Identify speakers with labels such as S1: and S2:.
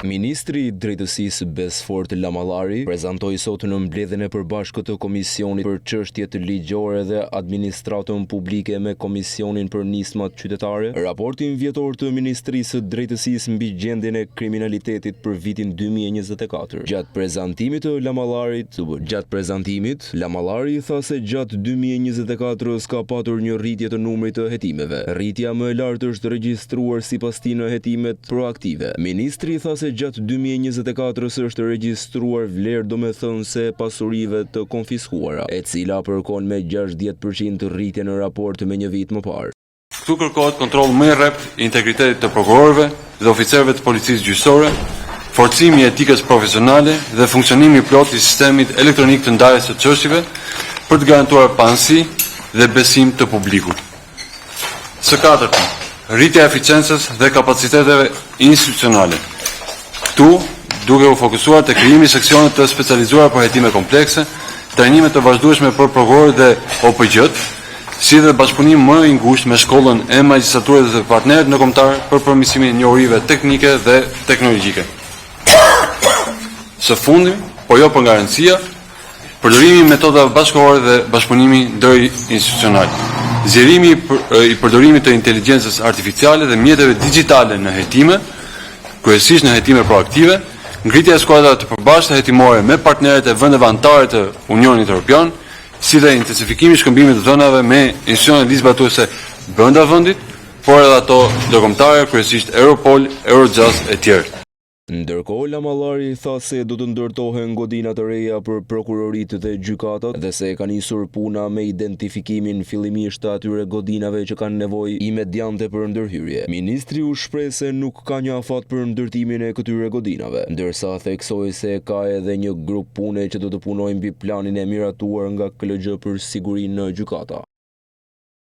S1: Ministri i Drejtësisë Besfort Lamallari prezantoi sot në mbledhjen e përbashkët të Komisionit për Çështjet Ligjore dhe Administratën Publike me Komisionin për Nismat Qytetare raportin vjetor të Ministrisë së Drejtësisë mbi gjendjen e kriminalitetit për vitin 2024. Gjatë prezantimit të Lamallarit, gjatë prezantimit, Lamallari tha se gjatë 2024-s ka patur një rritje të numrit të hetimeve. Rritja më e lartë është regjistruar sipas tij në hetimet proaktive. Ministri tha se gjatë 2024-s është regjistruar vlerë domethënëse e pasurive të konfiskuara, e cila përkon me 60% rritje në raport me një vit më parë.
S2: Këtu kërkohet kontroll më i rreptë i integritetit të prokurorëve dhe oficerëve të policisë gjyqësore, forcimi i etikës profesionale dhe funksionimi i plotë i sistemit elektronik të ndarjes së çështjeve për të garantuar paanësi dhe besim të publikut. Së katërti, rritja e eficiencës dhe kapaciteteve institucionale. Këtu, duke u fokusuar te krijimi i seksioneve të specializuara për hetime komplekse, trajnime të vazhdueshme për prokurorët dhe OPGJ-t, si dhe bashkëpunim më i ngushtë me shkollën e magjistraturës dhe partnerët ndërkombëtar për përmirësimin e njohurive teknike dhe teknologjike. Së fundi, por jo për nga rëndësia, Përdorimi i metodave bashkëkohore dhe bashkëpunimi ndërinstitucional. Zgjerimi i përdorimit të inteligjencës artificiale dhe mjeteve digjitale në hetime, kryesisht në hetime proaktive, ngritja e skuadrave të përbashkëta hetimore me partnerët e vendeve anëtare të Unionit Evropian, si dhe intensifikimi i shkëmbimit të dhënave me institucionet ligjzbatuese brenda vendit, por edhe ato ndërkombëtare, kryesisht Europol, Eurojust e tjerë.
S1: Ndërkohë, Lamallari tha se do të ndërtohen godina të reja për prokuroritë dhe gjykatat dhe se ka nisur puna me identifikimin fillimisht të atyre godinave që kanë nevojë imediate për ndërhyrje. Ministri u shpreh se nuk ka një afat për ndërtimin e këtyre godinave, ndërsa theksoi se ka edhe një grup pune që do të punojë mbi planin e miratuar nga KLGJ për sigurinë në gjykata.